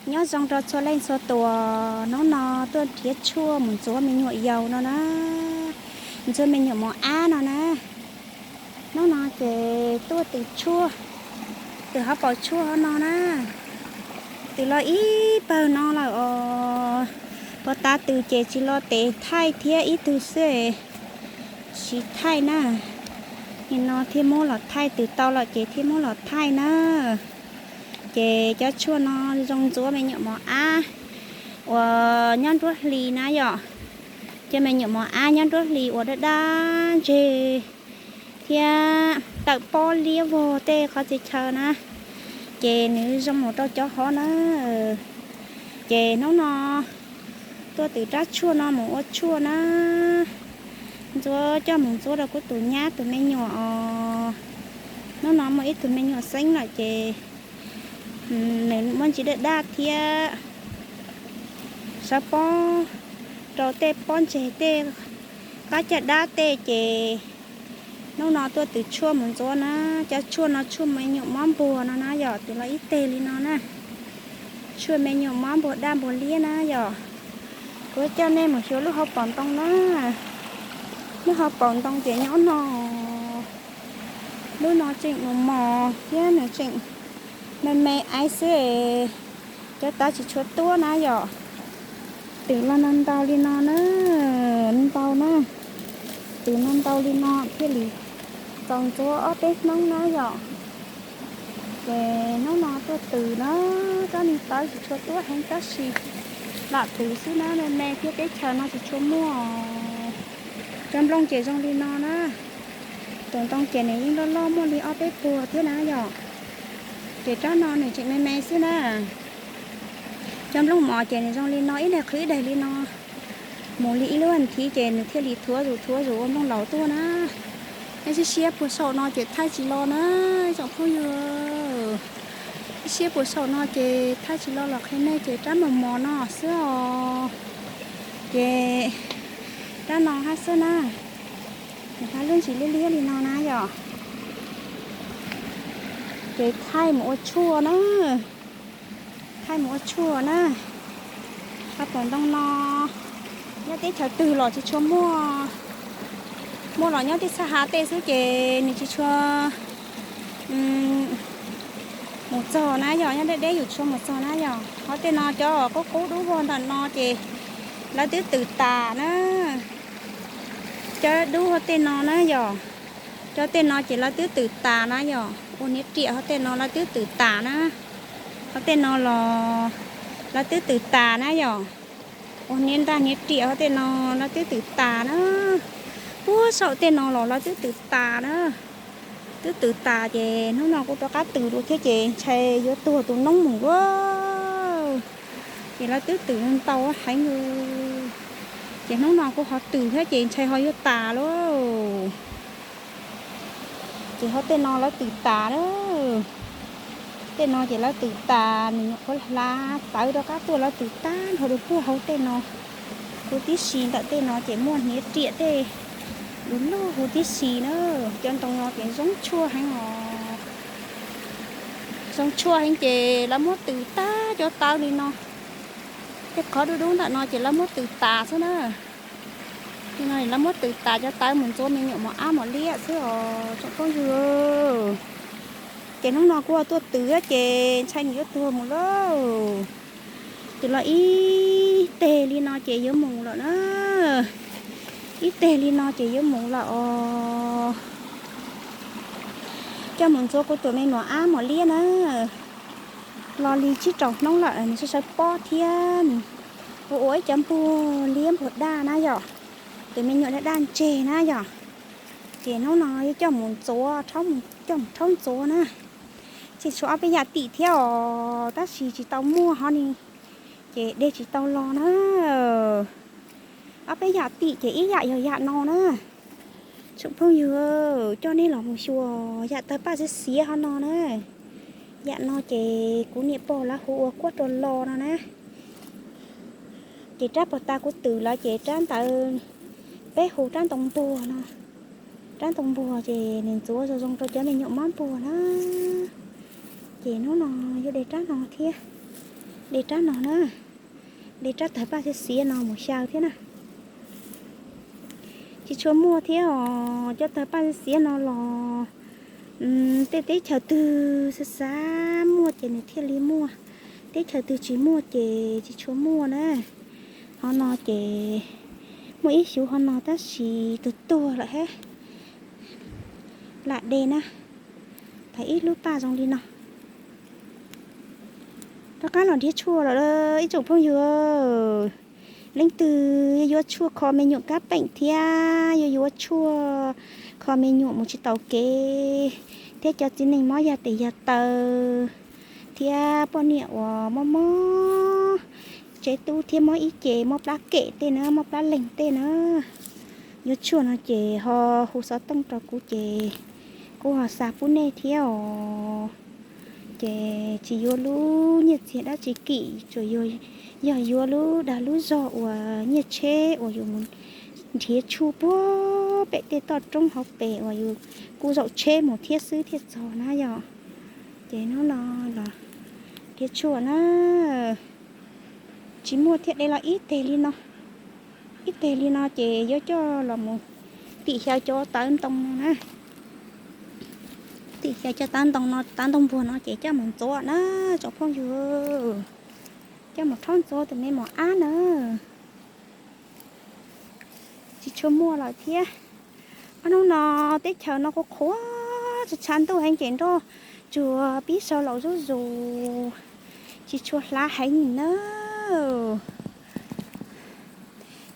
Nyob zoo rau txhua leej txhua tus, hnub no tuaj nrhiav tshuaj mus ntxuav me nyuam yaus no na, ntxuav me nyuam mos ab no na. Hnub no ces tuaj tws tshuaj, tws hauv paus tshuaj hauv no na, tws los ib pawg no lawm os. Puag ta tws ces tsis los tes thaij thiab, ib tug xwb tsis thaij na. Nim no thiaj muab los thaij, tws tau lawm ces thiaj muab los thaij na. Ces cov tshuaj no zoo ntxuav me nyuam mos ab uas nyob nruab hlis na yom. Cov me nyuam mos ab nyob nruab hlis uas daj daj ntseg thiab tawm pob liab vog tej qhov txhia chaw na, ces nws zoo mus rau cov hov na. Ces hnub no tuaj tws rab tshuaj no mus ua tshuaj na, ntxuav coj mus ntxuav rau kuv tus nyab tus me nyuam os. Hnub no muaj ib tug me nyuam xeeb lawm ces nws muaj ntsis daj daj thiab sawv pob rau tej pob ntseg tej qab caj dab tej ces hnub no tuaj tws tshuaj mus ntxuav na. Cov tshuaj no tshuaj me nyuam mob npuag no na yom, tws los ib teg li no na. Tshuaj me nyuam mob npuag daj npuag liab na yom. Kuv coj nej mus xyuas lub hauv paus ntoo na. Lub hauv paus ntoo ces nyob no, lub no tseem mos mos thiab nws tseem me me aiv xwb. Cov tawv tsis tshua tuab na yom. Tws los no ntau li no na, ntau na. Tws no ntau li no thiaj li txaus ntxuav ob peb hnub na yom. Ces hnub no tuaj tws na, rab niag tawv tsis tshua tuab heev tab sis lam tws xwb na, me me thiab teb chaws no tsis tshua muaj cov nplooj ces zoo li no na. Tus ntoo ces nws yeej loj loj muaj li ob peb puag thiab na yom. Ces rab no nws tseem me me xwb na. Cov nplooj mos ces nws zoo li no ib daig qhwv ib daig li no, mus li ib lub as thiv ces nws thiaj li thuav zus thuav zus ua nplooj laus tuaj na. Nyob siab siab puag saum no ces thaij tsis los na, tsoom phooj ywg. Siab puag saum no ces thaij tsis los los qhia nej ces rab mos mos no xwb os. Ces rab no hab xwb na, nws hab lub ntsis liab liab li no na yom. Ces thaij mus ua tshuaj na, thaij mus ua tshuaj na. Hauv paus ntoo no nyob teb chaws twg los tsis tshua muaj, muaj los nyob teb txhab hav tej xwb ces nws tsis tshua mus txog na yom, nyob deb deb yus tshua mus txog na yom. Hauv tej no cov qub qub dub vog ntawm no ces lawv twb tws tas na. Cov dub hauv tej no na yom, cov tej no ces lawv twb tws tas na yom. Ua hniav riam hauv tej no lawv twb tws tas na. Hauv tej no los lawv twb tws tas na yom. Ua hniav ntaj hniav riam hauv tej no lawv twb tws tas na. Puag saum tej no los lawv twb tws tas na. Twb tws tas ces hnub no kuv rov qab tws dua thiab ces ntshai yuav tuag tus noob mus a. Ces lawv twb tws ntau heev, ces hnub no kuv ho tws thiab ces ntshai ho yuav tas lauj. Ces hauv tej no lawv tws tas na. Tej no ces lawv tws tas, nws nyuam qhuav hlav tawv rov qab tuaj lawv tws tag nrho dua puag hauv tej no. Huv tib si ntawm tej no ces muaj hniav riam tej du lug huv tib si na. Cov ntoo no ces zoo tshuaj heev os. Zoo tshuaj heev ces lawv muab tws tag cov tawv li no. Tej qhov dub dub ntawm no ces lawv muab tws tas xwb na. Lawv muab tws tas cov tawv mus ntxuav me nyuam mos ab mos liab xwb os tsoom phooj ywg. Ces hnub no kuv tuaj tws ces ntshai nws yuav tuag mus lauj. Tws los ib teg li no ces yuav mus lawm na. Ib teg li no ces yuav mus lawm os. Coj mus ntxuav kuv tus me mos ab mos liab na. Los li tsib rau hnub lawm nws sawv sawv pob thiab nws ua ua ib cov npuag liab npuag daj na yom. Tus me nyuam daj daj ntseg na yom. Ces hnub no yuav coj mus ntxuav, coj mus rhaub ntxuav na. Tseem tshuav ob peb yam tim thiab os tab sis tsis tau muaj hov ni, ces de tsis tau los na. Ob peb yam tim ces ib yam yog yam no na. Tsoom phooj ywg, coj nej los mus xyuas yam tawg paj xiav xiav hov no na. Yam no ces kuv niam pog lawv hu ua kuab rua lo no na. Ces rab puag ta kuv tws lawm ces rab ntawd peb hu rab ntoo npuag no. Rab ntoo npuag ces nws ntxuav zoo zoo rau cov me nyuam mob npuag na. Ces hnub no yuav de rab no thiab. De rab no na, de rab tawg paj xiav xiav no mus xyaw thiab na. Tsis tshua muaj thiab os, cov tawg paj xiav xiav no los tej teb chaws twg xav xav muaj ces nws thiaj li muaj, teb chaws twg tsis muaj ces tsis tshua muaj na. Ho no ces muaj ib xyuv ho no tab sis tuag tuag lawm hab. Lam de na, thaum ib lub paj zoo li no. Rov qab los nrhiav tshuaj lawm ib tsoom phooj ywg. Leej twg yuav yuav tshuaj kho me nyuam kab peem thiab yuav yuav tshuaj kho me nyuam mus tsis tau kev thiab cov txiv neej mob yag tes yag taw thiab poj niam uas mob mob tsev tub thiab mob ib ce mob plab kem tej na, mob plab leeg tej na, yuav tshuaj no ces ho hu xov tooj rau kuv ces kuv ho xa pub nej thiab os. Ces tsis yuav lub nyiaj txiag dab tsi kim, tsuas yog yuav lub dag lub zog uas nyiaj tsheb uas yus mus nrhiav tshuaj puag pem tej toj roob hauv pes uas yus kuj zaum tsheb mus thiab xwb thiaj txog na yom. Ces hnub no los nrhiav tshuaj na, tsis muaj thiaj de los ib teg li no. Ib teg li no ces yuav coj los mus tim xyaw cov tawv ntoo no na. Tim xyaw cov tawv ntoo no, tawv ntoo npuag no ces coj mus ntxuav na, tsoom phooj ywg, coj mus rhaub ntxuav tus me mos ab na. Tsis tshua muaj lawm thiab. Ob hnub no teb chaws no qhuav qhuav tshav tshav ntuj heev ces nroj tsuag pib sau laus zuj zus, tsis tshua hlav heev na.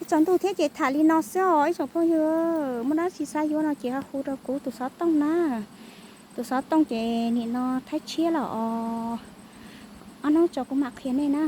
Ib tsaus ntuj thiab ces tham li no xwb os ib tsoom phooj ywg. Muaj dab tsi xav yuav no ces ho hu rau kuv tus xov tooj na. Tus xov tooj ces nim no thaib tshiab lawm os. Ob hnub tso kuv mam qhia nej na.